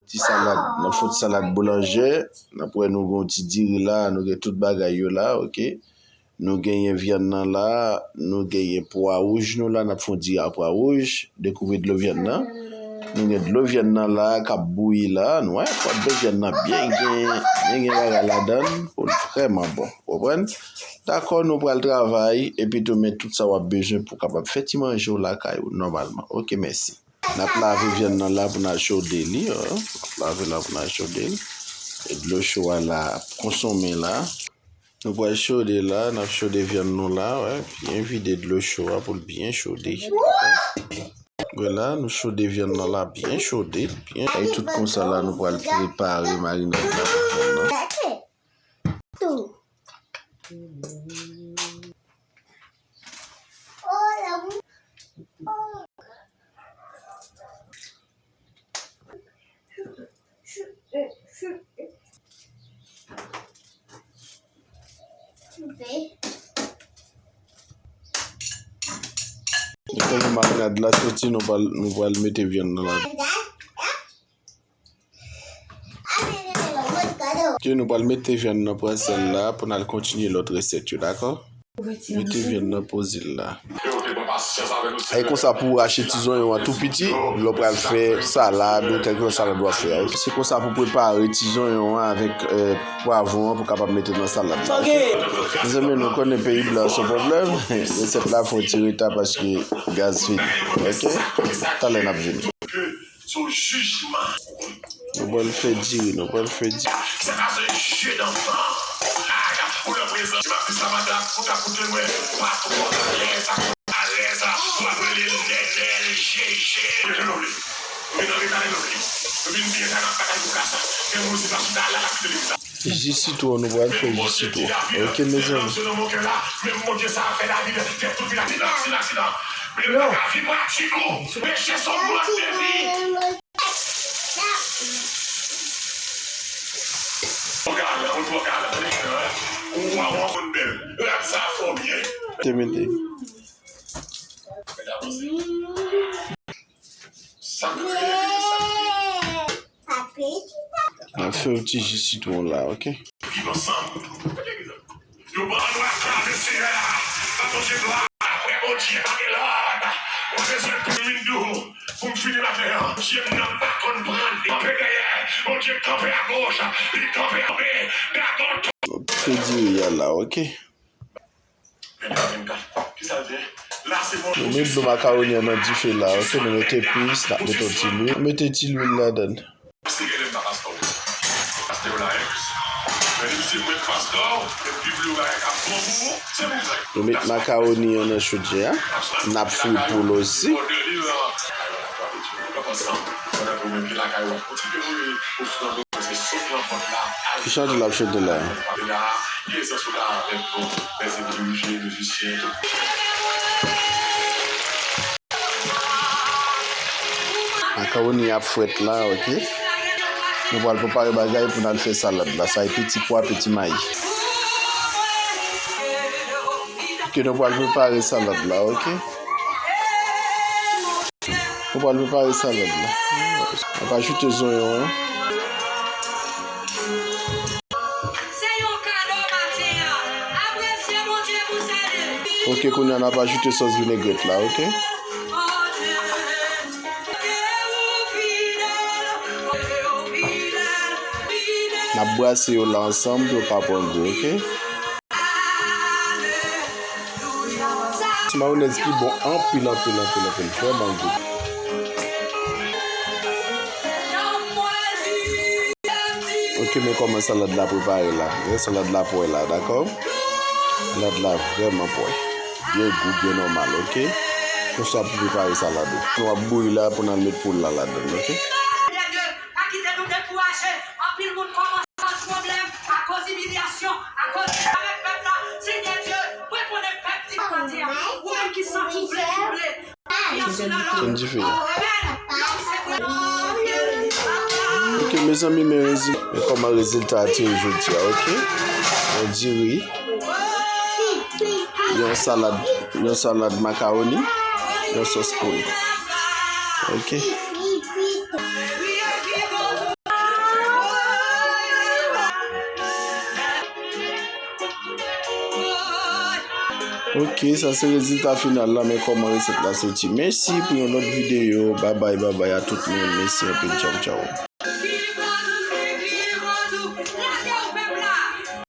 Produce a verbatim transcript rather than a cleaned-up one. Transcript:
ti salad, n ap fè yon ti salad boulanjè. N ap wè nou gen yon ti diri la, nou gen tout bagay yo la, oke. Nou genyen vyann nan la, nou genyen pwa wouj nou la, n ap fè yon diri a pwa wouj, dekouvri dlo vyann nan. Nou gen dlo vyann nan la k ap bouyi la, nou wè, fòk dlo vyann nan byen gen, byen gen bagay ladan l pou l vrèman bon, konprann? Dakò, nou pral travay, epi tou men tout sa w ap bezwen pou w kapab fè ti manje w lakay ou nòmalman. Oke, mèsi. N ap lave vyann nan la pou n al chode li, an. N ap lave la pou n al chode li. E dlo cho a la ap konsonmen la. Nou pral chode la, n ap chode vyann nou la, wè. Byen vide dlo cho a pou l byen chode. Wè la, nou chode vyann nan la, byen chode, byen. E tout konsa la, nou pral prepare marinad la pou vyann nan. Depi marinad la soti, nou pral, nou pral mete vyann nan la. Ok, nou pral mete vyann nan pran sèl la pou n al kontinye lòt resèt yo, dakò? Mete vyann nan poze l la. E konsa pou w rache ti zonyon an tou piti, lè w pral fè salad ou kèlkeswa salad w ap fè a, ok? Se konsa pou prepare ti zonyon an avèk, eh, pwavwon an pou kapab mete nan salad la, ok? Mezanmi, nou konnen peyi blan se yon pwoblèm. Resèt la fè yon ti reta paske gaz fini, ok? Talè n ap vini. Sou jijman. Nou pral fè diri, nou pral fè diri. Sa ka se je danfan. Ay, pou lè prezan, m ap di sa madanm, pou ta koute mwen, pa twò alèz, alèz, w ap rele Nènèl Jeje. Mete lòt li. Mete lòt li. Vin byen sa nan batay pou kasa. Gen moun si pa chita la, la kite li sa. Ji sitwon, nou pral fè ji sitwon. Ok, mezanmi. Non. Te mete. Sa k rele sa? N ap fè yon ti ji sitwon la, ok? Viv ansanm. Yo ban nou aklame Seyè a. Pa sonje glwa apre Bondye pa gen lòd. Mwen bezwen pou m vin dou pou m fini maten an. Bondye m nan pa konn pran kanpe dèyè. Bondye kanpe agoch, li kanpe anbe. Dagon. Fè diri a la, ok? Nou met dlo makawoni an nan dife la, ok? Nou met epis, n ap met yon ti lwil. Mete ti lwil ladan. Nou met makawoni an nan chodyè a. N ap fri poul osi. Ki chante l ap chante la? Makawoni ap frèt la, ok? Nou pral prepare bagay pou n al fè salad la. Sa e piti pwa, piti mayi. Ok, nou pral prepare salad la, ok? Nou pral prepare salad la. N ap ajoute zonyon an. Se yon kado maten an. Apresye Bondye pou sa de. Ok, kounye a n ap ajoute sòs vinegrèt la, ok? N ap brase yo la ansanm pou yo pa pran gou, ok? Ti mayonèz ki bon anpil, anpil, anpil, anpil. Vrèman gou. Ok, men kòman salad la prepare la. Men salad la pwè la, dakò? Salad la vrèman pwè. Byen gou, byen nòmal, ok? Konsa pou prepare salad ou. Nou ap bouyi la pou n al met poul la ladan, ok? Pa kite nou dekouraje. Anpil moun kòmanse pran pwoblèm akoz imilyasyon, akoz avèk pèp la. Senyè Dye, mwen konnen pèp Dipati a, ou menm ki santi w vle twouble. Konfyans ou nan lòm. Amèn. Lòm se mwen. Ok, mezanmi, men rezi-, men kòman rezilta a te ye jodi a, ok? Yon diri, yon salad, yon salad makawoni, yon sòs poul. Ok. Ok, sa se rezilta final la, men kòman resèt la soti. Mèsi pou yon lòt videyo. Babay, babay a tout moun. Mèsi anpil. Tchaw, tchaw.